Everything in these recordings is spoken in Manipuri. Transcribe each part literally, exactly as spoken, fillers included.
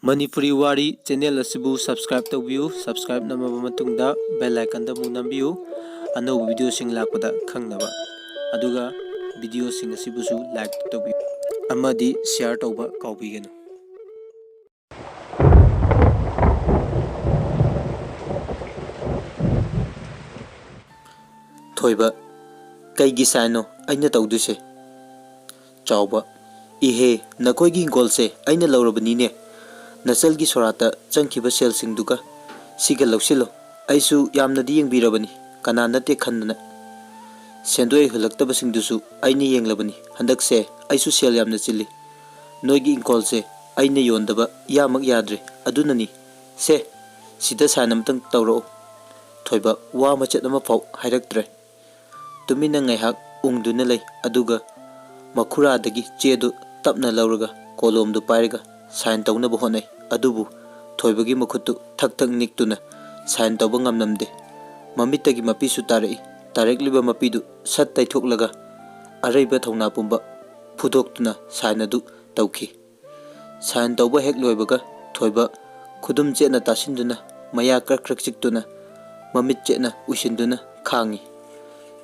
ꯃꯅꯤꯄꯨꯔꯤ ꯋꯥꯔꯤ ꯆꯦꯅꯦꯜ ꯑꯁꯤꯕꯨ subscribe ꯇꯧꯕꯤꯌꯨ꯫ Subscribe ꯅꯝꯃꯕ ꯃꯇꯨꯡꯗ bell icon ꯗ ꯑꯃꯨꯛ ꯅꯝꯕꯤꯌꯨ, ꯑꯅꯧꯕ video ꯁꯤꯡ ꯂꯥꯛꯄꯗ ꯈꯪꯅꯕ꯫ ꯑꯗꯨꯒ video ꯁꯤꯡ ꯑꯁꯤꯕꯨꯁꯨ like ꯇꯧꯕꯤꯌꯨ ꯑꯃꯗꯤ share ꯇꯧꯕ ꯀꯥꯎꯕꯤꯒꯅꯨ꯫ ꯊꯣꯏꯕ, ꯀꯩꯒꯤ sign ꯅꯣ ꯑꯩꯅ ꯇꯧꯗꯣꯏꯁꯦ? ꯆꯥꯎꯕ, ꯏꯍꯦ, ꯅꯈꯣꯏꯒꯤ ꯍꯤꯡꯒꯣꯜꯁꯦ ꯑꯩꯅ ꯂꯧꯔꯕꯅꯤꯅꯦ꯫ ꯅꯆꯜꯒꯤ ꯁꯣꯔꯥꯠꯇ ꯆꯪꯈꯤꯕ ꯁꯦꯜꯁꯤꯡꯗꯨꯒ ꯁꯤꯒ ꯂꯧꯁꯤꯜꯂꯣ꯫ ꯑꯩꯁꯨ ꯌꯥꯝꯅꯗꯤ ꯌꯦꯡꯕꯤꯔꯕꯅꯤ, ꯀꯅꯥ ꯅꯠꯇꯦ ꯈꯟꯗꯅ꯫ ꯁꯦꯟꯗꯣꯏ ꯍꯨꯜꯂꯛꯇꯕꯁꯤꯡꯗꯨꯁꯨ ꯑꯩꯅ ꯌꯦꯡꯂꯕꯅꯤ꯫ ꯍꯟꯗꯛꯁꯦ ꯑꯩꯁꯨ ꯁꯦꯜ ꯌꯥꯝꯅ ꯆꯤꯜꯂꯤ꯫ ꯅꯣꯏꯒꯤ ꯏꯪꯈꯣꯜꯁꯦ ꯑꯩꯅ ꯌꯣꯟꯗꯕ ꯏꯌꯥꯃꯛ ꯌꯥꯗ꯭ꯔꯦ꯫ ꯑꯗꯨꯅꯅꯤ꯫ ꯁꯦ, ꯁꯤꯗ sign ꯑꯃꯇꯪ ꯇꯧꯔꯛꯑꯣ꯫ ꯊꯣꯏꯕ ꯋꯥ ꯃꯆꯦꯠ ꯑꯃꯐꯥꯎ ꯍꯥꯏꯔꯛꯇ꯭ꯔꯦ꯫ ꯇꯨꯃꯤꯟꯅ ꯉꯥꯏꯍꯥꯛ ꯎꯪꯗꯨꯅ ꯂꯩ, ꯑꯗꯨꯒ ꯃꯈꯨꯔꯥꯗꯒꯤ ꯆꯦꯗꯨ ꯇꯞꯅ ꯂꯧꯔꯒ ꯀꯣꯂꯣꯝꯗꯨ ꯄꯥꯏꯔꯒ sign ꯇꯧꯅꯕ ꯍꯣꯠꯅꯩ꯫ ꯑꯗꯨꯕꯨ ꯊꯣꯏꯕꯒꯤ ꯃꯈꯨꯠꯇꯨ ꯊꯛ ꯊꯛ ꯅꯤꯛꯇꯨꯅ sign ꯇꯧꯕ ꯉꯝꯂꯝꯗꯦ꯫ ꯃꯃꯤꯠꯇꯒꯤ ꯃꯄꯤꯁꯨ ꯇꯥꯔꯛꯏ꯫ ꯇꯥꯔꯛꯂꯤꯕ ꯃꯄꯤꯗꯨ ꯁꯠ ꯇꯩꯊꯣꯛꯂꯒ ꯑꯔꯩꯕ ꯊꯧꯅꯥ ꯄꯨꯝꯕ ꯐꯨꯗꯣꯛꯇꯨꯅ sign ꯑꯗꯨ ꯇꯧꯈꯤ꯫ Sign ꯇꯧꯕ ꯍꯦꯛ ꯂꯣꯏꯕꯒ ꯊꯣꯏꯕ ꯈꯨꯗꯨꯝ ꯆꯦꯠꯅ ꯇꯥꯁꯤꯟꯗꯨꯅ, ꯃꯌꯥ ꯀ꯭ꯔꯛ ꯀ꯭ꯔꯛ ꯆꯤꯛꯇꯨꯅ, ꯃꯃꯤꯠ ꯆꯦꯠꯅ ꯎꯏꯁꯤꯟꯗꯨꯅ ꯈꯥꯡꯉꯤ꯫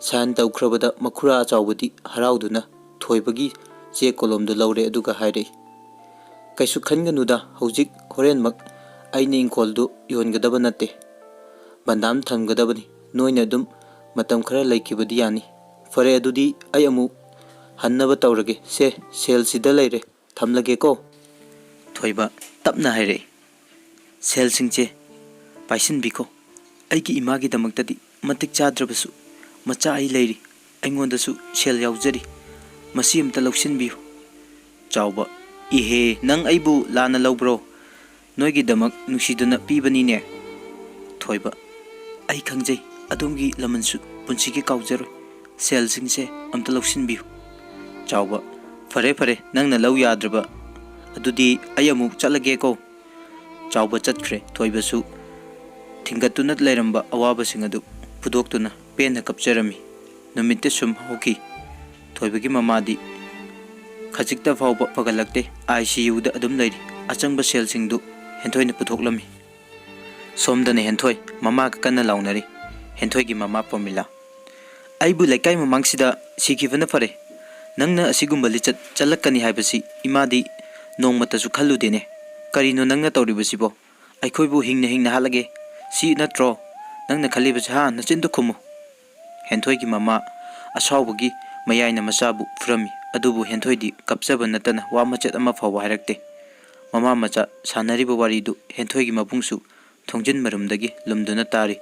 Sign ꯇꯧꯈ꯭ꯔꯕꯗ ꯃꯈꯨꯔꯥ ꯑꯆꯥꯎꯕꯗꯤ ꯍꯔꯥꯎꯗꯨꯅ ꯊꯣꯏꯕꯒꯤ ꯆꯦ ꯀꯣꯂꯣꯝꯗꯨ ꯂꯧꯔꯦ, ꯑꯗꯨꯒ ꯍꯥꯏꯔꯛꯏ, "ꯀꯩꯁꯨ ꯈꯟꯒꯅꯨꯗ, ꯍꯧꯖꯤꯛ ꯍꯣꯔꯦꯟꯃꯛ ꯑꯩꯅ ꯏꯪꯈꯣꯜꯗꯨ ꯌꯣꯟꯒꯗꯕ ꯅꯠꯇꯦ, ꯕꯟꯗꯥꯝ ꯊꯝꯒꯗꯕꯅꯤ꯫ ꯅꯣꯏꯅ ꯑꯗꯨꯝ ꯃꯇꯝ ꯈꯔ ꯂꯩꯈꯤꯕꯗꯤ ꯌꯥꯅꯤ꯫ ꯐꯔꯦ, ꯑꯗꯨꯗꯤ ꯑꯩ ꯑꯃꯨꯛ ꯍꯟꯅꯕ ꯇꯧꯔꯒꯦ꯫ ꯁꯦ, ꯁꯦꯜꯁꯤꯗ ꯂꯩꯔꯦ, ꯊꯝꯂꯒꯦꯀꯣ꯫" ꯊꯣꯏꯕ ꯇꯞꯅ ꯍꯥꯏꯔꯛꯏ, "ꯁꯦꯜꯁꯤꯡꯁꯦ ꯄꯥꯏꯁꯤꯟꯕꯤꯈꯣ꯫ ꯑꯩꯒꯤ ꯏꯃꯥꯒꯤꯗꯃꯛꯇꯗꯤ ꯃꯇꯤꯛ ꯆꯥꯗ꯭ꯔꯕꯁꯨ ꯃꯆꯥ ꯑꯩ ꯂꯩꯔꯤ, ꯑꯩꯉꯣꯟꯗꯁꯨ ꯁꯦꯜ ꯌꯥꯎꯖꯔꯤ, ꯃꯁꯤ ꯑꯝꯇ ꯂꯧꯁꯤꯟꯕꯤꯌꯨ꯫" ꯆꯥꯎꯕ, "ꯏꯍꯦ, ꯅꯪ ꯑꯩꯕꯨ ꯂꯥꯟꯅ ꯂꯧꯕ꯭ꯔꯣ? ꯅꯣꯏꯒꯤꯗꯃꯛ ꯅꯨꯡꯁꯤꯗꯨꯅ ꯄꯤꯕꯅꯤꯅꯦ꯫" ꯊꯣꯏꯕ, "ꯑꯩ ꯈꯪꯖꯩ, ꯑꯗꯣꯝꯒꯤ ꯂꯃꯟꯁꯨ ꯄꯨꯟꯁꯤꯒꯤ ꯀꯥꯎꯖꯔꯣꯏ꯫ ꯁꯦꯜꯁꯤꯡꯁꯦ ꯑꯝꯇ ꯂꯧꯁꯤꯟꯕꯤꯌꯨ꯫" ꯆꯥꯎꯕ, "ꯐꯔꯦ, ꯐꯔꯦ, ꯅꯪꯅ ꯂꯧ ꯌꯥꯗ꯭ꯔꯕ ꯑꯗꯨꯗꯤ ꯑꯩ ꯑꯃꯨꯛ ꯆꯠꯂꯒꯦꯀꯣ꯫" ꯆꯥꯎꯕ ꯆꯠꯈ꯭ꯔꯦ꯫ ꯊꯣꯏꯕꯁꯨ ꯊꯤꯡꯒꯠꯇꯨꯅ ꯂꯩꯔꯝꯕ ꯑꯋꯥꯕꯁꯤꯡ ꯑꯗꯨ ꯐꯨꯗꯣꯛꯇꯨꯅ ꯄꯦꯟꯅ ꯀꯞꯆꯔꯝꯃꯤ꯫ ꯅꯨꯃꯤꯠꯇꯤ ꯁꯨꯝ ꯍꯧꯈꯤ꯫ ꯊꯣꯏꯕꯒꯤ ꯃꯃꯥꯗꯤ ꯈꯖꯤꯛꯇ ꯐꯥꯎꯕ ꯐꯒꯠꯂꯛꯇꯦ, ICU ꯗ ꯑꯗꯨꯝ ꯂꯩꯔꯤ꯫ ꯑꯆꯪꯕ ꯁꯦꯜꯁꯤꯡꯗꯨ ꯍꯦꯟꯊꯣꯏꯅ ꯄꯨꯊꯣꯛꯂꯝꯃꯤ꯫ ꯁꯣꯝꯗꯅ ꯍꯦꯟꯊꯣꯏ ꯃꯃꯥꯒ ꯀꯟꯅ ꯂꯥꯎꯅꯔꯤ꯫ ꯍꯦꯟꯊꯣꯏꯒꯤ ꯃꯃꯥ ꯄ꯭ꯔꯣꯃꯤꯂꯥ, "ꯑꯩꯕꯨ ꯂꯩꯀꯥꯏ ꯃꯃꯥꯡꯁꯤꯗ ꯁꯤꯈꯤꯕꯅ ꯐꯔꯦ꯫ ꯅꯪꯅ ꯑꯁꯤꯒꯨꯝꯕ ꯂꯤꯆꯠ ꯆꯠꯂꯛꯀꯅꯤ ꯍꯥꯏꯕꯁꯤ ꯏꯃꯥꯗꯤ ꯅꯣꯡꯃꯇꯁꯨ ꯈꯜꯂꯨꯗꯦꯅꯦ꯫ ꯀꯔꯤꯅꯣ ꯅꯪꯅ ꯇꯧꯔꯤꯕꯁꯤꯕꯣ? ꯑꯩꯈꯣꯏꯕꯨ ꯍꯤꯡꯅ ꯍꯤꯡꯅ ꯍꯥꯠꯂꯒꯦ, ꯁꯤ ꯅꯠꯇ꯭ꯔꯣ ꯅꯪꯅ ꯈꯜꯂꯤꯕꯁꯤ, ꯍꯥ? ꯅꯆꯤꯟꯗꯨ ꯈꯨꯝꯃꯨ!" ꯍꯦꯟꯊꯣꯏꯒꯤ ꯃꯃꯥ ꯑꯁꯥꯎꯕꯒꯤ ꯃꯌꯥꯏꯅ ꯃꯆꯥꯕꯨ ꯐꯨꯔꯝꯃꯤ, ꯑꯗꯨꯕꯨ ꯍꯦꯟꯊꯣꯏꯗꯤ ꯀꯞꯆꯕ ꯅꯠꯇꯅ ꯋꯥ ꯃꯆꯦꯠ ꯑꯃ ꯐꯥꯎꯕ ꯍꯥꯏꯔꯛꯇꯦ꯫ ꯃꯃꯥ ꯃꯆꯥ ꯁꯥꯟꯅꯔꯤꯕ ꯋꯥꯔꯤꯗꯨ ꯍꯦꯟꯊꯣꯏꯒꯤ ꯃꯕꯨꯡꯁꯨ ꯊꯣꯡꯖꯤꯟ ꯃꯔꯨꯝꯗꯒꯤ ꯂꯨꯝꯗꯨꯅ ꯇꯥꯔꯤ꯫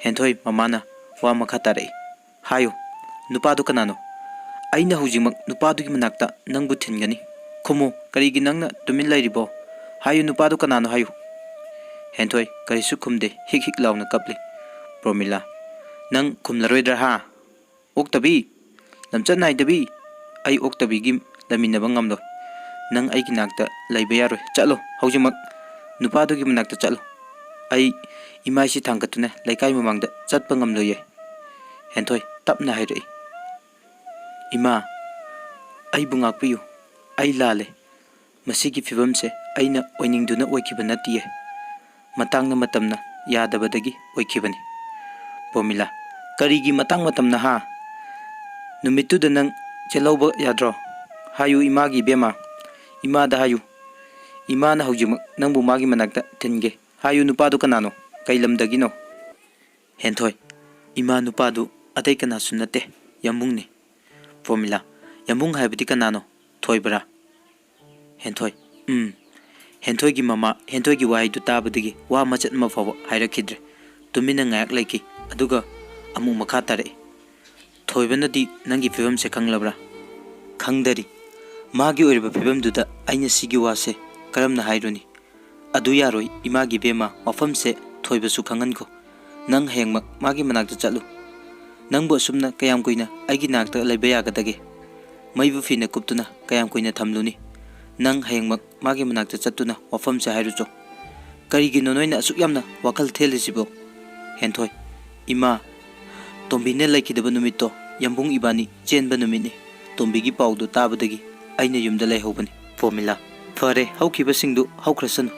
ꯍꯦꯟꯊꯣꯏ ꯃꯃꯥꯅ ꯋꯥ ꯃꯈꯥ ꯇꯥꯔꯛꯏ, "ꯍꯥꯏꯌꯨ, ꯅꯨꯄꯥꯗꯨ ꯀꯅꯥꯅꯣ?" "ꯑꯩꯅ ꯍꯧꯖꯤꯛꯃꯛ ꯅꯨꯄꯥꯗꯨꯒꯤ ꯃꯅꯥꯛꯇ ꯅꯪꯕꯨ ꯊꯤꯟꯒꯅꯤ꯫ ꯈꯨꯝꯃꯨ, ꯀꯔꯤꯒꯤ ꯅꯪꯅ ꯇꯨꯃꯤꯟ ꯂꯩꯔꯤꯕꯣ? ꯍꯥꯏꯌꯨ, ꯅꯨꯄꯥꯗꯨ ꯀꯅꯥꯅꯣ ꯍꯥꯏꯌꯨ!" ꯍꯦꯟꯊꯣꯏ ꯀꯔꯤꯁꯨ ꯈꯨꯝꯗꯦ, ꯍꯤꯛ ꯍꯤꯛ ꯂꯥꯎꯅ ꯀꯞꯂꯤ꯫ ꯄ꯭ꯔꯣꯃꯤꯂꯥ, "ꯅꯪ ꯈꯨꯝꯂꯔꯣꯏꯗ꯭ꯔꯥ, ꯍꯥ? ꯑꯣꯛꯇꯕꯤ, ꯂꯝꯆꯠ ꯅꯥꯏꯗꯕꯤ, ꯑꯩ ꯑꯣꯛꯇꯕꯤꯒꯤ ꯂꯩꯃꯤꯟꯅꯕ ꯉꯝꯂꯣꯏ꯫ ꯅꯪ ꯑꯩꯒꯤ ꯅꯥꯛꯇ ꯂꯩꯕ ꯌꯥꯔꯣꯏ꯫ ꯆꯠꯂꯣ, ꯍꯧꯖꯤꯛꯃꯛ ꯅꯨꯄꯥꯗꯨꯒꯤ ꯃꯅꯥꯛꯇ ꯆꯠꯂꯣ꯫ ꯑꯩ ꯏꯃꯥꯏꯁꯤ ꯊꯥꯡꯒꯠꯇꯨꯅ ꯂꯩꯀꯥꯏ ꯃꯃꯥꯡꯗ ꯆꯠꯄ ꯉꯝꯂꯣꯏꯌꯦ꯫" ꯍꯦꯟꯊꯣꯏ ꯇꯞꯅ ꯍꯥꯏꯔꯛꯏ, "ꯏꯃꯥ, ꯑꯩꯕꯨ ꯉꯥꯛꯄꯤꯌꯨ꯫ ꯑꯩ ꯂꯥꯜꯂꯦ꯫ ꯃꯁꯤꯒꯤ ꯐꯤꯕꯝꯁꯦ ꯑꯩꯅ ꯑꯣꯏꯅꯤꯡꯗꯨꯅ ꯑꯣꯏꯈꯤꯕ ꯅꯠꯇꯤꯌꯦ꯫ ꯃꯇꯥꯡꯅ ꯃꯇꯝꯅ ꯌꯥꯗꯕꯗꯒꯤ ꯑꯣꯏꯈꯤꯕꯅꯤ꯫" ꯄ꯭ꯔꯣꯃꯤꯂꯥ, "ꯀꯔꯤꯒꯤ ꯃꯇꯥꯡ ꯃꯇꯝꯅ, ꯍꯥ? ꯅꯨꯃꯤꯠꯇꯨꯗ ꯅꯪ ꯆꯦꯜꯍꯧꯕ ꯌꯥꯗ꯭ꯔꯣ? ꯍꯥꯏꯌꯨ ꯏꯃꯥꯒꯤ, ꯏꯕꯦꯝꯃ꯫ ꯏꯃꯥꯗ ꯍꯥꯏꯌꯨ꯫ ꯏꯃꯥꯅ ꯍꯧꯖꯤꯛꯃꯛ ꯅꯪꯕꯨ ꯃꯥꯒꯤ ꯃꯅꯥꯛꯇ ꯊꯤꯟꯒꯦ꯫ ꯍꯥꯏꯌꯨ, ꯅꯨꯄꯥꯗꯨ ꯀꯅꯥꯅꯣ? ꯀꯩ ꯂꯝꯗꯒꯤꯅꯣ?" ꯍꯦꯟꯊꯣꯏ, "ꯏꯃꯥ, ꯅꯨꯄꯥꯗꯨ ꯑꯇꯩ ꯀꯅꯥꯁꯨ ꯅꯠꯇꯦ, ꯌꯥꯝꯕꯨꯡꯅꯤ꯫" ꯄ꯭ꯔꯣꯃꯤꯂꯥ, "ꯌꯥꯝꯕꯨꯡ ꯍꯥꯏꯕꯗꯤ ꯀꯅꯥꯅꯣ? ꯊꯣꯏꯕꯔꯥ?" ꯍꯦꯟꯊꯣꯏ, "ꯎꯝ꯫" ꯍꯦꯟꯊꯣꯏꯒꯤ ꯃꯃꯥ ꯍꯦꯟꯊꯣꯏꯒꯤ ꯋꯥꯍꯩꯗꯨ ꯇꯥꯕꯗꯒꯤ ꯋꯥ ꯃꯆꯦꯠ ꯑꯃ ꯐꯥꯎꯕ ꯍꯥꯏꯔꯛꯈꯤꯗ꯭ꯔꯦ꯫ ꯇꯨꯃꯤꯟꯅ ꯉꯥꯏꯍꯥꯛ ꯂꯩꯈꯤ, ꯑꯗꯨꯒ ꯑꯃꯨꯛ ꯃꯈꯥ ꯇꯥꯔꯛꯏ, "ꯊꯣꯏꯕꯅꯗꯤ ꯅꯪꯒꯤ ꯐꯤꯕꯝꯁꯦ ꯈꯪꯂꯕ꯭ꯔꯥ?" "ꯈꯪꯗꯔꯤ꯫ ꯃꯥꯒꯤ ꯑꯣꯏꯔꯤꯕ ꯐꯤꯕꯝꯗꯨꯗ ꯑꯩꯅ ꯁꯤꯒꯤ ꯋꯥꯁꯦ ꯀꯔꯝꯅ ꯍꯥꯏꯔꯨꯅꯤ? ꯑꯗꯨ ꯌꯥꯔꯣꯏ, ꯏꯃꯥꯒꯤ ꯏꯕꯦꯝꯃ, ꯋꯥꯐꯝꯁꯦ ꯊꯣꯏꯕꯁꯨ ꯈꯪꯍꯟꯈꯣ꯫ ꯅꯪ ꯍꯌꯦꯡꯃꯛ ꯃꯥꯒꯤ ꯃꯅꯥꯛꯇ ꯆꯠꯂꯨ꯫ ꯅꯪꯕꯨ ꯑꯁꯨꯝꯅ ꯀꯌꯥꯝ ꯀꯨꯏꯅ ꯑꯩꯒꯤ ꯅꯥꯛꯇ ꯂꯩꯕ ꯌꯥꯒꯗꯒꯦ? ꯃꯩꯕꯨ ꯐꯤꯅ ꯀꯨꯞꯇꯨꯅ ꯀꯌꯥꯝ ꯀꯨꯏꯅ ꯊꯝꯂꯨꯅꯤ? ꯅꯪ ꯍꯌꯦꯡꯃꯛ ꯃꯥꯒꯤ ꯃꯅꯥꯛꯇ ꯆꯠꯇꯨꯅ ꯋꯥꯐꯝꯁꯦ ꯍꯥꯏꯔꯨꯆꯣ꯫ ꯀꯔꯤꯒꯤꯅꯣ ꯅꯣꯏꯅ ꯑꯁꯨꯛ ꯌꯥꯝꯅ ꯋꯥꯈꯜ ꯊꯦꯜꯂꯤꯁꯤꯕꯣ?" ꯍꯦꯟꯊꯣꯏ, "ꯏꯃꯥ, ꯇꯣꯝꯕꯤꯅ ꯂꯩꯈꯤꯗꯕ ꯅꯨꯃꯤꯠꯇꯣ ꯌꯥꯝꯕꯨꯡ ꯏꯕꯥꯅꯤ ꯆꯦꯟꯕ ꯅꯨꯃꯤꯠꯅꯤ꯫ ꯇꯣꯝꯕꯤꯒꯤ ꯄꯥꯎꯗꯨ ꯇꯥꯕꯗꯒꯤ ꯑꯩꯅ ꯌꯨꯝꯗ ꯂꯩꯍꯧꯕꯅꯤ꯫" ꯄ꯭ꯔꯣꯃꯤꯂꯥ, "ꯐꯔꯦ, ꯍꯧꯈꯤꯕꯁꯤꯡꯗꯨ ꯍꯧꯈ꯭ꯔꯁꯅꯨ꯫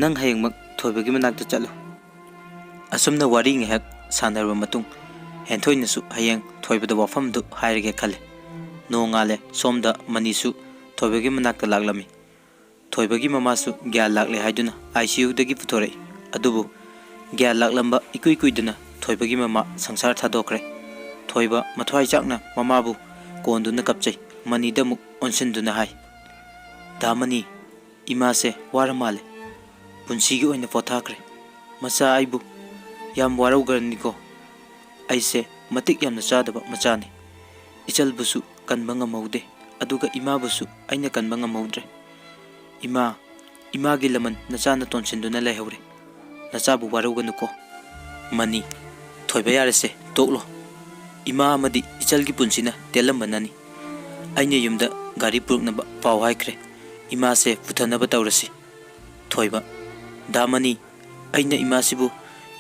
ꯅꯪ ꯍꯌꯦꯡꯃꯛ ꯊꯣꯏꯕꯒꯤ ꯃꯅꯥꯛꯇ ꯆꯠꯂꯨ꯫" ꯑꯁꯨꯝꯅ ꯋꯥꯔꯤ ꯉꯥꯏꯍꯥꯛ ꯁꯥꯟꯅꯔꯕ ꯃꯇꯨꯡ, ꯍꯦꯟꯊꯣꯏꯅꯁꯨ ꯍꯌꯦꯡ ꯊꯣꯏꯕꯗ ꯋꯥꯐꯝꯗꯨ ꯍꯥꯏꯔꯒꯦ ꯈꯜꯂꯦ꯫ ꯅꯣꯡꯉꯥꯜꯂꯦ꯫ ꯁꯣꯝꯗ ꯃꯅꯤꯁꯨ ꯊꯣꯏꯕꯒꯤ ꯃꯅꯥꯛꯇ ꯂꯥꯛꯂꯝꯃꯤ꯫ ꯊꯣꯏꯕꯒꯤ ꯃꯃꯥꯁꯨ ꯒ꯭ꯌꯥꯟ ꯂꯥꯛꯂꯦ ꯍꯥꯏꯗꯨꯅ ꯑꯥꯏ ꯁꯤ ꯌꯨꯗꯒꯤ ꯄꯨꯊꯣꯔꯛꯏ꯫ ꯑꯗꯨꯕꯨ ꯒ꯭ꯌꯥꯟ ꯂꯥꯛꯂꯝꯕ ꯏꯀꯨꯏ ꯀꯨꯏꯗꯅ ꯊꯣꯏꯕꯒꯤ ꯃꯃꯥ ꯁꯪꯁꯥꯔ ꯊꯥꯗꯣꯛꯈ꯭ꯔꯦ꯫ ꯊꯣꯏꯕ ꯃꯊ꯭ꯋꯥꯏ ꯆꯥꯛꯅ ꯃꯃꯥꯕꯨ ꯀꯣꯟꯗꯨꯅ ꯀꯞꯆꯩ꯫ ꯃꯅꯤꯗ ꯑꯃꯨꯛ ꯑꯣꯟꯁꯤꯟꯗꯨꯅ ꯍꯥꯏ, "ꯗꯥ ꯃꯅꯤ, ꯏꯃꯥꯁꯦ ꯋꯥꯔ ꯃꯥꯜꯂꯦ꯫ ꯄꯨꯟꯁꯤꯒꯤ ꯑꯣꯏꯅ ꯄꯣꯊꯥꯈ꯭ꯔꯦ꯫ ꯃꯆꯥ, ꯑꯩꯕꯨ ꯌꯥꯝ ꯋꯥꯔꯧꯒꯅꯤꯀꯣ꯫ ꯑꯩꯁꯦ ꯃꯇꯤꯛ ꯌꯥꯝꯅ ꯆꯥꯗꯕ ꯃꯆꯥꯅꯤ꯫ ꯏꯆꯜꯕꯨꯁꯨ ꯀꯟꯕ ꯉꯝꯍꯧꯗꯦ, ꯑꯗꯨꯒ ꯏꯃꯥꯕꯨꯁꯨ ꯑꯩꯅ ꯀꯟꯕ ꯉꯝꯍꯧꯗ꯭ꯔꯦ꯫ ꯏꯃꯥ, ꯏꯃꯥꯒꯤ ꯂꯃꯟ ꯅꯆꯥꯅ ꯇꯣꯟꯁꯤꯟꯗꯨꯅ ꯂꯩꯍꯧꯔꯦ꯫ ꯅꯆꯥꯕꯨ ꯋꯥꯔꯧꯒꯅꯨꯀꯣ꯫" ꯃꯅꯤ, "ꯊꯣꯏꯕ, ꯌꯥꯔꯦꯁꯦ, ꯇꯣꯛꯂꯣ꯫ ꯏꯃꯥ ꯑꯃꯗꯤ ꯏꯆꯜꯒꯤ ꯄꯨꯟꯁꯤꯅ ꯇꯦꯜꯂꯝꯕꯅꯅꯤ꯫ ꯑꯩꯅ ꯌꯨꯝꯗ ꯒꯥꯔꯤ ꯄꯨꯔꯛꯅꯕ ꯄꯥꯎ ꯍꯥꯏꯈ꯭ꯔꯦ꯫ ꯏꯃꯥꯁꯦ ꯄꯨꯊꯅꯕ ꯇꯧꯔꯁꯤ꯫" ꯊꯣꯏꯕ, "ꯗꯥ ꯃꯅꯤ, ꯑꯩꯅ ꯏꯃꯥꯁꯤꯕꯨ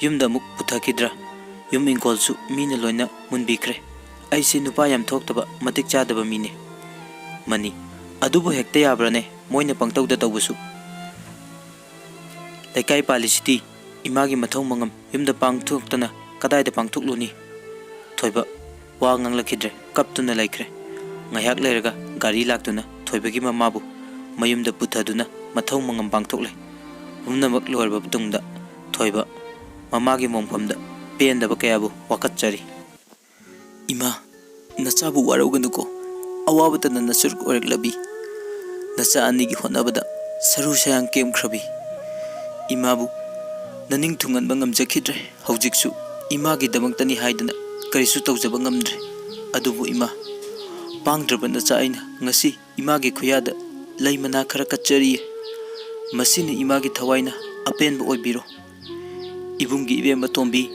ꯌꯨꯝꯗ ꯑꯃꯨꯛ ꯄꯨꯊꯈꯤꯗ꯭ꯔꯥ? ꯌꯨꯝ ꯏꯪꯈꯣꯜꯁꯨ ꯃꯤꯅ ꯂꯣꯏꯅ ꯃꯨꯟꯕꯤꯈ꯭ꯔꯦ꯫ ꯑꯩꯁꯦ ꯅꯨꯄꯥ ꯌꯥꯝ ꯊꯣꯛꯇꯕ, ꯃꯇꯤꯛ ꯆꯥꯗꯕ ꯃꯤꯅꯦ꯫" ꯃꯅꯤ, "ꯑꯗꯨꯕꯨ ꯍꯦꯛꯇ ꯌꯥꯕ꯭ꯔꯥꯅꯦ, ꯃꯣꯏꯅ ꯄꯪꯇꯧꯗ ꯇꯧꯕꯁꯨ? ꯂꯩꯀꯥꯏ ꯄꯥꯜꯂꯤꯁꯤꯗꯤ ꯏꯃꯥꯒꯤ ꯃꯊꯧ ꯃꯉꯝ ꯌꯨꯝꯗ ꯄꯥꯡꯊꯣꯛꯇꯅ ꯀꯗꯥꯏꯗ ꯄꯥꯡꯊꯣꯛꯂꯨꯅꯤ?" ꯊꯣꯏꯕ ꯋꯥ ꯉꯥꯡꯂꯛꯈꯤꯗ꯭ꯔꯦ, ꯀꯞꯇꯨꯅ ꯂꯩꯈ꯭ꯔꯦ꯫ ꯉꯥꯏꯍꯥꯛ ꯂꯩꯔꯒ ꯒꯥꯔꯤ ꯂꯥꯛꯇꯨꯅ ꯊꯣꯏꯕꯒꯤ ꯃꯃꯥꯕꯨ ꯃꯌꯨꯝꯗ ꯄꯨꯊꯗꯨꯅ ꯃꯊꯧ ꯃꯉꯝ ꯄꯥꯡꯊꯣꯛꯂꯦ꯫ ꯄꯨꯝꯅꯃꯛ ꯂꯣꯏꯔꯕ ꯃꯇꯨꯡꯗ ꯊꯣꯏꯕ ꯃꯃꯥꯒꯤ ꯃꯣꯡꯐꯝꯗ ꯄꯦꯟꯗꯕ ꯀꯌꯥꯕꯨ ꯋꯥꯀꯠꯆꯔꯤ꯫ "ꯏꯃꯥ, ꯅꯆꯥꯕꯨ ꯋꯥꯔꯧꯒꯅꯨꯀꯣ꯫ ꯑꯋꯥꯕꯇꯅ ꯅꯁꯨꯔ ꯑꯣꯏꯔꯛꯂꯕꯤ꯫ ꯅꯆꯥ ꯑꯅꯤꯒꯤ ꯍꯣꯠꯅꯕꯗ ꯁꯔꯨ ꯁꯌꯥꯡ ꯀꯦꯝꯈ꯭ꯔꯕꯤ ꯏꯃꯥꯕꯨ ꯅꯅꯤꯡ ꯊꯨꯡꯍꯟꯕ ꯉꯝꯖꯈꯤꯗ꯭ꯔꯦ꯫ ꯍꯧꯖꯤꯛꯁꯨ ꯏꯃꯥꯒꯤꯗꯃꯛꯇꯅꯤ ꯍꯥꯏꯗꯅ ꯀꯔꯤꯁꯨ ꯇꯧꯖꯕ ꯉꯝꯗ꯭ꯔꯦ꯫ ꯑꯗꯨꯕꯨ ꯏꯃꯥ, ꯄꯥꯡꯗ꯭ꯔꯕ ꯅꯆꯥ ꯑꯩꯅ ꯉꯁꯤ ꯏꯃꯥꯒꯤ ꯈꯨꯌꯥꯗ ꯂꯩ ꯃꯅꯥ ꯈꯔ ꯀꯠꯆꯔꯤꯌꯦ꯫ ꯃꯁꯤꯅ ꯏꯃꯥꯒꯤ ꯊꯋꯥꯏꯅ ꯑꯄꯦꯟꯕ ꯑꯣꯏꯕꯤꯔꯣ꯫ ꯏꯕꯨꯡꯒꯤ ꯏꯕꯦꯝꯃ ꯇꯣꯝꯕꯤ,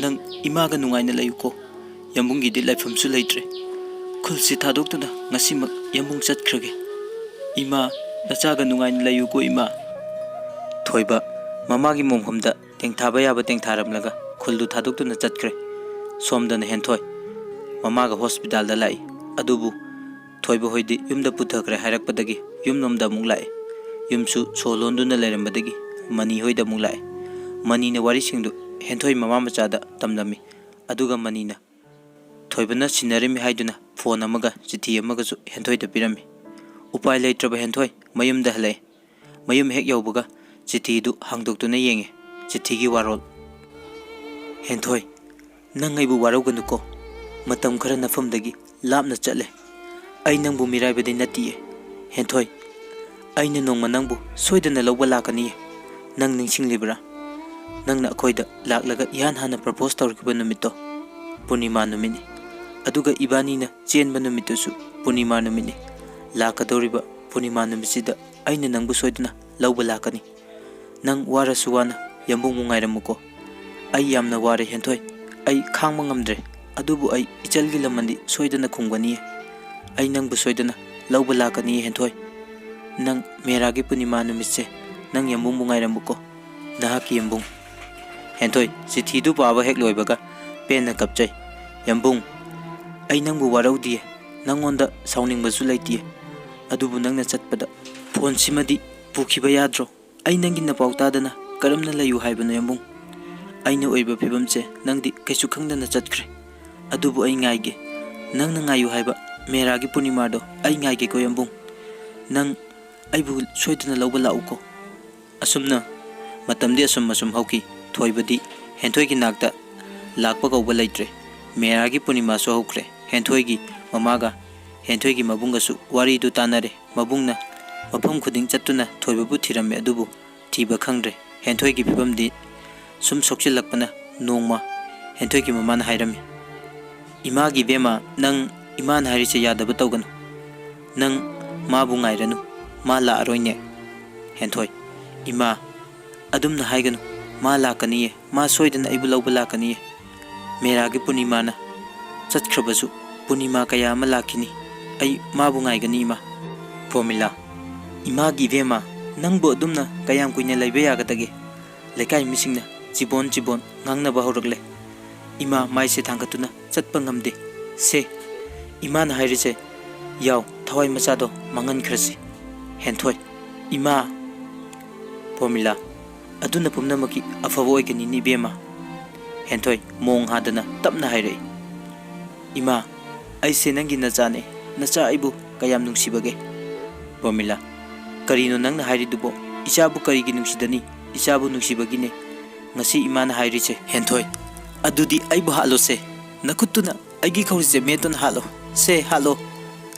ꯅꯪ ꯏꯃꯥꯒ ꯅꯨꯡꯉꯥꯏꯅ ꯂꯩꯌꯨꯀꯣ꯫ ꯌꯥꯝꯕꯨꯡꯒꯤꯗꯤ ꯂꯩꯐꯝꯁꯨ ꯂꯩꯇ꯭ꯔꯦ꯫ ꯈꯨꯜꯁꯤ ꯊꯥꯗꯣꯛꯇꯨꯅ ꯉꯁꯤꯃꯛ ꯌꯥꯝꯕꯨꯡ ꯆꯠꯈ꯭ꯔꯒꯦ꯫ ꯏꯃꯥ, ꯅꯆꯥꯒ ꯅꯨꯡꯉꯥꯏꯅ ꯂꯩꯌꯨꯀꯣ, ꯏꯃꯥ꯫" ꯊꯣꯏꯕ ꯃꯃꯥꯒꯤ ꯃꯣꯡꯐꯝꯗ ꯇꯦꯡꯊꯥꯕ ꯌꯥꯕ ꯇꯦꯡꯊꯥꯔꯝꯂꯒ ꯈꯨꯜꯗꯨ ꯊꯥꯗꯣꯛꯇꯨꯅ ꯆꯠꯈ꯭ꯔꯦ꯫ ꯁꯣꯝꯗꯅ ꯍꯦꯟꯊꯣꯏ ꯃꯃꯥꯒ ꯍꯣꯁꯄꯤꯇꯥꯜꯗ ꯂꯥꯛꯏ꯫ ꯑꯗꯨꯕꯨ ꯊꯣꯏꯕ ꯍꯣꯏꯗꯤ ꯌꯨꯝꯗ ꯄꯨꯊꯈ꯭ꯔꯦ ꯍꯥꯏꯔꯛꯄꯗꯒꯤ ꯌꯨꯝꯂꯣꯝꯗ ꯑꯃꯨꯛ ꯂꯥꯛꯑꯦ꯫ ꯌꯨꯝꯁꯨ ꯁꯣ ꯂꯣꯟꯗꯨꯅ ꯂꯩꯔꯝꯕꯗꯒꯤ ꯃꯅꯤ ꯍꯣꯏꯗ ꯑꯃꯨꯛ ꯂꯥꯛꯑꯦ꯫ ꯃꯅꯤꯅ ꯋꯥꯔꯤꯁꯤꯡꯗꯨ ꯍꯦꯟꯊꯣꯏ ꯃꯃꯥ ꯃꯆꯥꯗ ꯇꯝꯂꯝꯃꯤ꯫ ꯑꯗꯨꯒ ꯃꯅꯤꯅ ꯊꯣꯏꯕꯅ ꯁꯤꯟꯅꯔꯝꯃꯤ ꯍꯥꯏꯗꯨꯅ ꯐꯣꯟ ꯑꯃꯒ ꯆꯤꯊꯤ ꯑꯃꯒꯁꯨ ꯍꯦꯟꯊꯣꯏꯗ ꯄꯤꯔꯝꯃꯤ꯫ ꯎꯄꯥꯏ ꯂꯩꯇ꯭ꯔꯕ ꯍꯦꯟꯊꯣꯏ ꯃꯌꯨꯝꯗ ꯍꯜꯂꯛꯑꯦ꯫ ꯃꯌꯨꯝ ꯍꯦꯛ ꯌꯧꯕꯒ ꯆꯤꯊꯤꯗꯨ ꯍꯥꯡꯗꯣꯛꯇꯨꯅ ꯌꯦꯡꯉꯦ꯫ ꯆꯤꯊꯤꯒꯤ ꯋꯥꯔꯣꯜ: "ꯍꯦꯟꯊꯣꯏ, ꯅꯪ ꯑꯩꯕꯨ ꯋꯥꯔꯧꯒꯅꯨꯀꯣ꯫ ꯃꯇꯝ ꯈꯔ ꯅꯐꯝꯗꯒꯤ ꯂꯥꯞꯅ ꯆꯠꯂꯦ꯫ ꯑꯩ ꯅꯪꯕꯨ ꯃꯤꯔꯥꯏꯕꯗꯤ ꯅꯠꯇꯤꯌꯦ꯫ ꯍꯦꯟꯊꯣꯏ, ꯑꯩꯅ ꯅꯣꯡꯃ ꯅꯪꯕꯨ ꯁꯣꯏꯗꯅ ꯂꯧꯕ ꯂꯥꯛꯀꯅꯤꯌꯦ꯫ ꯅꯪ ꯅꯤꯡꯁꯤꯡꯂꯤꯕ꯭ꯔꯥ? ꯅꯪꯅ ꯑꯩꯈꯣꯏꯗ ꯂꯥꯛꯂꯒ ꯏꯍꯥꯟ ꯍꯥꯟꯅ ꯄ꯭ꯔꯄꯣꯁ ꯇꯧꯔꯛꯈꯤꯕ ꯅꯨꯃꯤꯠꯇꯣ ꯄꯨꯔꯅꯤꯃꯥ ꯅꯨꯃꯤꯠꯅꯤ꯫ ꯑꯗꯨꯒ ꯏꯕꯥꯅꯤꯅ ꯆꯦꯟꯕ ꯅꯨꯃꯤꯠꯇꯨꯁꯨ ꯄꯨꯔꯅꯤꯃꯥ ꯅꯨꯃꯤꯠꯅꯤ꯫ ꯂꯥꯛꯀꯗꯧꯔꯤꯕ ꯄꯨꯔꯅꯤꯃꯥ ꯅꯨꯃꯤꯠꯁꯤꯗ ꯑꯩꯅ ꯅꯪꯕꯨ ꯁꯣꯏꯗꯅ ꯂꯧꯕ ꯂꯥꯛꯀꯅꯤ꯫ ꯅꯪ ꯋꯥꯔꯁꯨ ꯋꯥꯅ ꯌꯥꯝꯕꯨꯡꯕꯨ ꯉꯥꯏꯔꯝꯃꯨꯀꯣ꯫ ꯑꯩ ꯌꯥꯝꯅ ꯋꯥꯔꯦ ꯍꯦꯟꯊꯣꯏ꯫ ꯑꯩ ꯈꯥꯡꯕ ꯉꯝꯗ꯭ꯔꯦ꯫ ꯑꯗꯨꯕꯨ ꯑꯩ ꯏꯆꯜꯒꯤ ꯂꯃꯟꯗꯤ ꯁꯣꯏꯗꯅ ꯈꯨꯝꯒꯅꯤꯌꯦ꯫ ꯑꯩ ꯅꯪꯕꯨ ꯁꯣꯏꯗꯅ ꯂꯧꯕ ꯂꯥꯛꯀꯅꯤꯌꯦ ꯍꯦꯟꯊꯣꯏ꯫ ꯅꯪ ꯃꯦꯔꯥꯒꯤ ꯄꯨꯔꯅꯤꯃꯥ ꯅꯨꯃꯤꯠꯁꯦ ꯅꯪ ꯌꯥꯝꯕꯨꯡꯕꯨ ꯉꯥꯏꯔꯝꯃꯨꯀꯣ꯫ ꯅꯍꯥꯛꯀꯤ ꯌꯥꯝꯕꯨꯡ"꯫ ꯍꯦꯟꯊꯣꯏ ꯆꯤꯊꯤꯗꯨ ꯄꯥꯕ ꯍꯦꯛ ꯂꯣꯏꯕꯒ ꯄꯦꯟꯅ ꯀꯞꯆꯩ꯫ "ꯌꯥꯝꯕꯨꯡ, ꯑꯩ ꯅꯪꯕꯨ ꯋꯥꯔꯧꯗꯤꯌꯦ, ꯅꯪꯉꯣꯟꯗ ꯁꯥꯎꯅꯤꯡꯕꯁꯨ ꯂꯩꯇꯤꯌꯦ꯫ ꯑꯗꯨꯕꯨ ꯅꯪꯅ ꯆꯠꯄꯗ ꯐꯣꯟꯁꯤꯃꯗꯤ ꯄꯨꯈꯤꯕ ꯌꯥꯗ꯭ꯔꯣ? ꯑꯩ ꯅꯪꯒꯤ ꯅꯄꯥꯎ ꯇꯥꯗꯅ ꯀꯔꯝꯅ ꯂꯩꯌꯨ ꯍꯥꯏꯕꯅꯣ ꯌꯥꯝꯕꯨꯡ? ꯑꯩꯅ ꯑꯣꯏꯕ ꯐꯤꯕꯝꯁꯦ ꯅꯪꯗꯤ ꯀꯩꯁꯨ ꯈꯪꯗꯅ ꯆꯠꯈ꯭ꯔꯦ꯫ ꯑꯗꯨꯕꯨ ꯑꯩ ꯉꯥꯏꯒꯦ꯫ ꯅꯪꯅ ꯉꯥꯏꯌꯨ ꯍꯥꯏꯕ ꯃꯦꯔꯥꯒꯤ ꯄꯨꯔꯅꯤꯃꯥꯗꯣ ꯑꯩ ꯉꯥꯏꯒꯦꯀꯣ ꯌꯥꯝꯕꯨꯡ꯫ ꯅꯪ ꯑꯩꯕꯨ ꯁꯣꯏꯗꯅ ꯂꯧꯕ ꯂꯥꯛꯎꯀꯣ"꯫ ꯑꯁꯨꯝꯅ ꯃꯇꯝꯗꯤ ꯑꯁꯨꯝ ꯑꯁꯨꯝ ꯍꯧꯈꯤ꯫ ꯊꯣꯏꯕꯗꯤ ꯍꯦꯟꯊꯣꯏꯒꯤ ꯅꯥꯛꯇ ꯂꯥꯛꯄ ꯀꯧꯕ ꯂꯩꯇ꯭ꯔꯦ꯫ ꯃꯦꯔꯥꯒꯤ ꯄꯨꯔꯅꯤꯃꯥꯁꯨ ꯍꯧꯈ꯭ꯔꯦ꯫ ꯍꯦꯟꯊꯣꯏꯒꯤ ꯃꯃꯥꯒ ꯍꯦꯟꯊꯣꯏꯒꯤ ꯃꯕꯨꯡꯒꯁꯨ ꯋꯥꯔꯤꯗꯨ ꯇꯥꯟꯅꯔꯦ꯫ ꯃꯕꯨꯡꯅ ꯃꯐꯝ ꯈꯨꯗꯤꯡ ꯆꯠꯇꯨꯅ ꯊꯣꯏꯕꯕꯨ ꯊꯤꯔꯝꯃꯤ, ꯑꯗꯨꯕꯨ ꯊꯤꯕ ꯈꯪꯗ꯭ꯔꯦ꯫ ꯍꯦꯟꯊꯣꯏꯒꯤ ꯐꯤꯕꯝꯗꯤ ꯁꯨꯝ ꯁꯣꯛꯆꯤꯜꯂꯛꯄꯅ ꯅꯣꯡꯃ ꯍꯦꯟꯊꯣꯏꯒꯤ ꯃꯃꯥꯅ ꯍꯥꯏꯔꯝꯃꯤ, "ꯏꯃꯥꯒꯤ ꯏꯕꯦꯝꯃ, ꯅꯪ ꯏꯃꯥꯅ ꯍꯥꯏꯔꯤꯁꯦ ꯌꯥꯗꯕ ꯇꯧꯒꯅꯨ꯫ ꯅꯪ ꯃꯥꯕꯨ ꯉꯥꯏꯔꯅꯨ, ꯃꯥ ꯂꯥꯛꯑꯔꯣꯏꯅꯦ"꯫ ꯍꯦꯟꯊꯣꯏ: "ꯏꯃꯥ, ꯑꯗꯨꯝꯅ ꯍꯥꯏꯒꯅꯨ, ꯃꯥ ꯂꯥꯛꯀꯅꯤꯌꯦ, ꯃꯥ ꯁꯣꯏꯗꯅ ꯑꯩꯕꯨ ꯂꯧꯕ ꯂꯥꯛꯀꯅꯤꯌꯦ꯫ ꯃꯦꯔꯥꯒꯤ ꯄꯨꯔꯅꯤꯃꯥꯅ ꯆꯠꯈ꯭ꯔꯕꯁꯨ ꯄꯨꯔꯅꯤꯃꯥ ꯀꯌꯥ ꯑꯃ ꯂꯥꯛꯈꯤꯅꯤ꯫ ꯑꯩ ꯃꯥꯕꯨ ꯉꯥꯏꯒꯅꯤ ꯏꯃꯥ"꯫ ꯄ꯭ꯔꯣꯃꯤꯂꯥ: "ꯏꯃꯥꯒꯤ ꯏꯕꯦꯝꯃ, ꯅꯪꯕꯨ ꯑꯗꯨꯝꯅ ꯀꯌꯥꯝ ꯀꯨꯏꯅ ꯂꯩꯕ ꯌꯥꯒꯗꯒꯦ? ꯂꯩꯀꯥꯏ ꯃꯤꯁꯤꯡꯅ ꯆꯤꯕꯣꯟ ꯆꯤꯕꯣꯟ ꯉꯥꯡꯅꯕ ꯍꯧꯔꯛꯂꯦ꯫ ꯏꯃꯥ ꯃꯥꯏꯁꯦ ꯊꯥꯡꯒꯠꯇꯨꯅ ꯆꯠꯄ ꯉꯝꯗꯦ꯫ ꯁꯦ, ꯏꯃꯥꯅ ꯍꯥꯏꯔꯤꯁꯦ ꯌꯥꯎ, ꯊꯋꯥꯏ ꯃꯆꯥꯗꯣ ꯃꯥꯡꯍꯟꯈ꯭ꯔꯁꯤ"꯫ ꯍꯦꯟꯊꯣꯏ: "ꯏꯃꯥ!" ꯄ꯭ꯔꯣꯃꯤꯂꯥ, "ꯑꯗꯨꯅ ꯄꯨꯝꯅꯃꯛꯀꯤ ꯑꯐꯕ ꯑꯣꯏꯒꯅꯤꯅꯦ ꯏꯕꯦꯝꯃ꯫" ꯍꯦꯟꯊꯣꯏ, ꯃꯣꯡ ꯍꯥꯗꯅ ꯇꯞꯅ ꯍꯥꯏꯔꯛꯏ, "ꯏꯃꯥ, ꯑꯩꯁꯦ ꯅꯪꯒꯤ ꯅꯆꯥꯅꯦ꯫ ꯅꯆꯥ ꯑꯩꯕꯨ ꯀꯌꯥꯝ ꯅꯨꯡꯁꯤꯕꯒꯦ?" ꯄ꯭ꯔꯣꯃꯤꯂꯥ, "ꯀꯔꯤꯅꯣ ꯅꯪꯅ ꯍꯥꯏꯔꯤꯗꯨꯕꯣ? ꯏꯆꯥꯕꯨ ꯀꯔꯤꯒꯤ ꯅꯨꯡꯁꯤꯗꯅꯤ? ꯏꯆꯥꯕꯨ ꯅꯨꯡꯁꯤꯕꯒꯤꯅꯦ ꯉꯁꯤ ꯏꯃꯥꯅ ꯍꯥꯏꯔꯤꯁꯦ꯫" ꯍꯦꯟꯊꯣꯏ, "ꯑꯗꯨꯗꯤ ꯑꯩꯕꯨ ꯍꯥꯠꯂꯣꯁꯦ꯫ ꯅꯈꯨꯠꯇꯨꯅ ꯑꯩꯒꯤ ꯈꯧꯔꯤꯁꯦ ꯃꯦꯠꯇꯨꯅ ꯍꯥꯠꯂꯣ꯫ ꯁꯦ, ꯍꯥꯠꯂꯣ꯫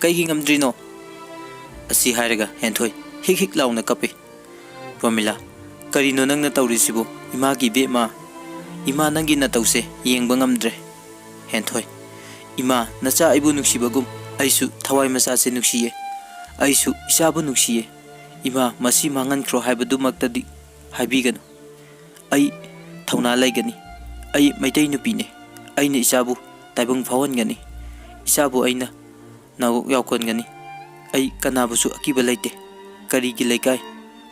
ꯀꯩꯒꯤ ꯉꯝꯗ꯭ꯔꯤꯅꯣ?" ꯑꯁꯤ ꯍꯥꯏꯔꯒ ꯍꯦꯟꯊꯣꯏ ꯍꯤꯛ ꯍꯤꯛ ꯂꯥꯎꯅ ꯀꯞꯄꯤ꯫ ꯄ꯭ꯔꯣꯃꯤꯂꯥ, "ꯀꯔꯤꯅꯣ ꯅꯪꯅ ꯇꯧꯔꯤꯁꯤꯕꯨ? ꯏꯃꯥꯒꯤ ꯏꯕꯦꯝꯃ, ꯏꯃꯥ ꯅꯪꯒꯤ ꯅꯇꯧꯁꯦ ꯌꯦꯡꯕ ꯉꯝꯗ꯭ꯔꯦ꯫" ꯍꯦꯟꯊꯣꯏ, "ꯏꯃꯥ, ꯅꯆꯥ ꯑꯩꯕꯨ ꯅꯨꯡꯁꯤꯕꯒꯨꯝ ꯑꯩꯁꯨ ꯊꯋꯥꯏ ꯃꯆꯥꯁꯦ ꯅꯨꯡꯁꯤꯌꯦ꯫ ꯑꯩꯁꯨ ꯏꯆꯥꯕꯨ ꯅꯨꯡꯁꯤꯌꯦ꯫ ꯏꯃꯥ, ꯃꯁꯤ ꯃꯥꯡꯍꯟꯈ꯭ꯔꯣ ꯍꯥꯏꯕꯗꯨꯃꯛꯇꯗꯤ ꯍꯥꯏꯕꯤꯒꯅꯨ꯫ ꯑꯩ ꯊꯧꯅꯥ ꯂꯩꯒꯅꯤ꯫ ꯑꯩ ꯃꯩꯇꯩ ꯅꯨꯄꯤꯅꯦ꯫ ꯑꯩꯅ ꯏꯆꯥꯕꯨ ꯇꯥꯏꯕꯪ ꯐꯥꯎꯍꯟꯒꯅꯤ꯫ ꯏꯆꯥꯕꯨ ꯑꯩꯅ ꯅꯥꯎ ꯌꯥꯎꯀꯣꯟꯒꯅꯤ꯫ ꯑꯩ ꯀꯅꯥꯕꯨꯁꯨ ꯑꯀꯤꯕ ꯂꯩꯇꯦ꯫ ꯀꯔꯤꯒꯤ ꯂꯩꯀꯥꯏ,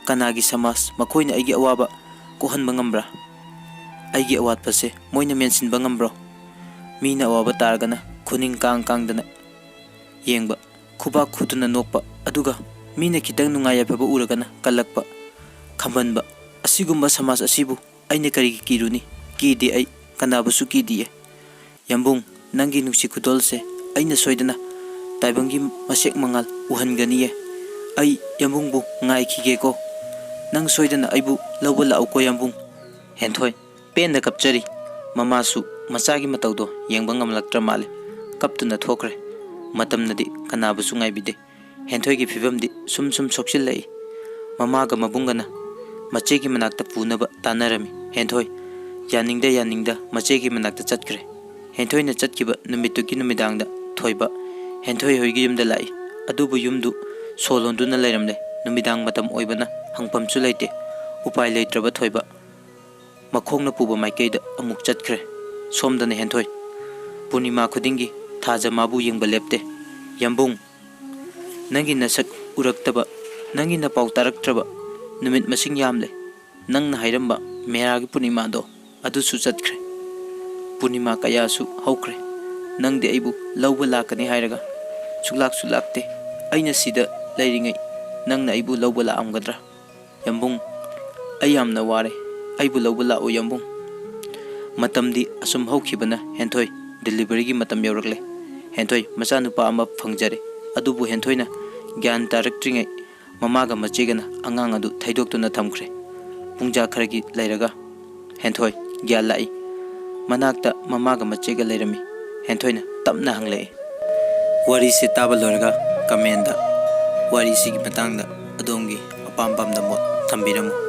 ꯀꯅꯥꯒꯤ ꯁꯃꯥꯖ, ꯃꯈꯣꯏꯅ ꯑꯩꯒꯤ ꯑꯋꯥꯕ ꯀꯣꯛꯍꯟꯕ ꯉꯝꯕ꯭ꯔꯥ? ꯑꯩꯒꯤ ꯑꯋꯥꯠꯄꯁꯦ ꯃꯣꯏꯅ ꯃꯦꯟꯁꯤꯟꯕ ꯉꯝꯕ꯭ꯔꯣ? ꯃꯤꯅ ꯑꯋꯥꯕ ꯇꯥꯔꯒꯅ ꯈꯨꯅꯤꯡ ꯀꯥꯡ ꯀꯥꯡꯗꯅ ꯌꯦꯡꯕ, ꯈꯨꯕꯥꯛ ꯈꯨꯗꯨꯅ ꯅꯣꯛꯄ, ꯑꯗꯨꯒ ꯃꯤꯅ ꯈꯤꯇꯪ ꯅꯨꯡꯉꯥꯏ ꯌꯥꯏꯐꯕ ꯎꯔꯒꯅ ꯀꯜꯂꯛꯄ, ꯈꯝꯕꯟꯕ, ꯑꯁꯤꯒꯨꯝꯕ ꯁꯃꯥꯖ ꯑꯁꯤꯕꯨ ꯑꯩꯅ ꯀꯔꯤꯒꯤ ꯀꯤꯔꯨꯅꯤ? ꯀꯤꯗꯦ ꯑꯩ, ꯀꯅꯥꯕꯨꯁꯨ ꯀꯤꯗꯤꯌꯦ꯫ ꯌꯥꯝꯕꯨꯡ, ꯅꯪꯒꯤ ꯅꯨꯡꯁꯤ ꯈꯨꯗꯣꯜꯁꯦ ꯑꯩꯅ ꯁꯣꯏꯗꯅ ꯇꯥꯏꯕꯪꯒꯤ ꯃꯁꯦꯛ ꯃꯉꯥꯜ ꯎꯍꯟꯒꯅꯤꯌꯦ꯫ ꯑꯩ ꯌꯥꯝꯕꯨꯡꯕꯨ ꯉꯥꯏꯈꯤꯒꯦꯀꯣ꯫ ꯅꯪ ꯁꯣꯏꯗꯅ ꯑꯩꯕꯨ ꯂꯧꯕ ꯂꯥꯛꯎꯀꯣ ꯌꯥꯝꯕꯨꯡ꯫" ꯍꯦꯟꯊꯣꯏ, ꯄꯦꯟꯅ ꯀꯞꯆꯔꯤ꯫ ꯃꯃꯥꯁꯨ ꯃꯆꯥꯒꯤ ꯃꯇꯧꯗꯣ ꯌꯦꯡꯕ ꯉꯝꯂꯛꯇ꯭ꯔ ꯃꯥꯜꯂꯦ꯫ ꯀꯞꯇꯨꯅ ꯊꯣꯛꯈ꯭ꯔꯦ꯫ ꯃꯇꯝꯅꯗꯤ ꯀꯅꯥꯕꯨꯁꯨ ꯉꯥꯏꯕꯤꯗꯦ꯫ ꯍꯦꯟꯊꯣꯏꯒꯤ ꯐꯤꯕꯝꯗꯤ ꯁꯨꯝ ꯁꯨꯝ ꯁꯣꯛꯆꯤꯜꯂꯛꯏ꯫ ꯃꯃꯥꯒ ꯃꯕꯨꯡꯒꯅ ꯃꯆꯦꯒꯤ ꯃꯅꯥꯛꯇ ꯄꯨꯅꯕ ꯇꯥꯟꯅꯔꯝꯃꯤ꯫ ꯍꯦꯟꯊꯣꯏ, ꯌꯥꯅꯤꯡꯗ ꯌꯥꯅꯤꯡꯗ ꯃꯆꯦꯒꯤ ꯃꯅꯥꯛꯇ ꯆꯠꯈ꯭ꯔꯦ꯫ ꯍꯦꯟꯊꯣꯏꯅ ꯆꯠꯈꯤꯕ ꯅꯨꯃꯤꯠꯇꯨꯒꯤ ꯅꯨꯃꯤꯗꯥꯡꯗ ꯊꯣꯏꯕ ꯍꯦꯟꯊꯣꯏ ꯍꯣꯏꯒꯤ ꯌꯨꯝꯗ ꯂꯥꯛꯏ꯫ ꯑꯗꯨꯕꯨ ꯌꯨꯝꯗꯨ ꯁꯣ ꯂꯣꯟꯗꯨꯅ ꯂꯩꯔꯝꯂꯦ꯫ ꯅꯨꯃꯤꯗꯥꯡ ꯃꯇꯝ ꯑꯣꯏꯕꯅ ꯍꯪꯐꯝꯁꯨ ꯂꯩꯇꯦ꯫ ꯎꯄꯥꯏ ꯂꯩꯇ꯭ꯔꯕ ꯊꯣꯏꯕ ꯃꯈꯣꯡꯅ ꯄꯨꯕ ꯃꯥꯏꯀꯩꯗ ꯑꯃꯨꯛ ꯆꯠꯈ꯭ꯔꯦ꯫ ꯁꯣꯝꯗꯅ ꯍꯦꯟꯊꯣꯏ꯫ ꯄꯨꯔꯅꯤꯃꯥ ꯈꯨꯗꯤꯡꯒꯤ ꯊꯥꯖ ꯃꯥꯕꯨ ꯌꯦꯡꯕ ꯂꯦꯞꯇꯦ꯫ "ꯌꯥꯝꯕꯨꯡ, ꯅꯪꯒꯤ ꯅꯁꯛ ꯎꯔꯛꯇꯕ, ꯅꯪꯒꯤ ꯅꯄꯥꯎ ꯇꯥꯔꯛꯇ꯭ꯔꯕ ꯅꯨꯃꯤꯠ ꯃꯁꯤꯡ ꯌꯥꯝꯂꯦ꯫ ꯅꯪꯅ ꯍꯥꯏꯔꯝꯕ ꯃꯦꯔꯥꯒꯤ ꯄꯨꯔꯅꯤꯃꯥꯗꯣ ꯑꯗꯨꯁꯨ ꯆꯠꯈ꯭ꯔꯦ꯫ ꯄꯨꯔꯅꯤꯃꯥ ꯀꯌꯥꯁꯨ ꯍꯧꯈ꯭ꯔꯦ꯫ ꯅꯪꯗꯤ ꯑꯩꯕꯨ ꯂꯧꯕ ꯂꯥꯛꯀꯅꯤ ꯍꯥꯏꯔꯒ ꯁꯨꯛꯂꯥꯛꯁꯨ ꯂꯥꯛꯇꯦ꯫ ꯑꯩꯅ ꯁꯤꯗ ꯂꯩꯔꯤꯉꯩ ꯅꯪꯅ ꯑꯩꯕꯨ ꯂꯧꯕ ꯂꯥꯛꯂꯝꯒꯗ꯭ꯔꯥ? ꯌꯥꯝꯕꯨꯡ, ꯑꯩ ꯌꯥꯝꯅ ꯋꯥꯔꯦ꯫ ꯑꯩꯕꯨ ꯂꯧꯕ ꯂꯥꯛꯎ, ꯌꯥꯝꯕꯨꯡ꯫ ꯃꯇꯝꯗꯤ ꯑꯁꯨꯝ ꯍꯧꯈꯤꯕꯅ ꯍꯦꯟꯊꯣꯏ ꯗꯦꯂꯤꯚꯔꯤꯒꯤ ꯃꯇꯝ ꯌꯧꯔꯛꯂꯦ꯫ ꯍꯦꯟꯊꯣꯏ ꯃꯆꯥꯅꯨꯄꯥ ꯑꯃ ꯐꯪꯖꯔꯦ꯫ ꯑꯗꯨꯕꯨ ꯍꯦꯟꯊꯣꯏꯅ ꯒ꯭ꯌꯥꯟ ꯇꯥꯔꯛꯇ꯭ꯔꯤꯉꯩ ꯃꯃꯥꯒ ꯃꯆꯦꯒꯅ ꯑꯉꯥꯡ ꯑꯗꯨ ꯊꯩꯗꯣꯛꯇꯨꯅ ꯊꯝꯈ꯭ꯔꯦ꯫ ꯄꯨꯡꯖꯥ ꯈꯔꯒꯤ ꯂꯩꯔꯒ ꯍꯦꯟꯊꯣꯏ ꯒ꯭ꯌꯥꯟ ꯂꯥꯛꯏ꯫ ꯃꯅꯥꯛꯇ ꯃꯃꯥꯒ ꯃꯆꯦꯒ ꯂꯩꯔꯝꯃꯤ꯫ ꯍꯦꯟꯊꯣꯏꯅ ꯇꯞꯅ ꯍꯪꯂꯛꯏ꯫ ꯋꯥꯔꯤꯁꯦ ꯇꯥꯕ ꯂꯣꯏꯔꯒ ꯀꯃꯦꯟꯗ ꯋꯥꯔꯤꯁꯤꯒꯤ ꯃꯇꯥꯡꯗ ꯑꯗꯣꯝꯒꯤ ꯑꯄꯥꯝ ꯄꯥꯝꯗ ꯃꯣꯠ ꯊꯝꯕꯤꯔꯝꯃꯨ꯫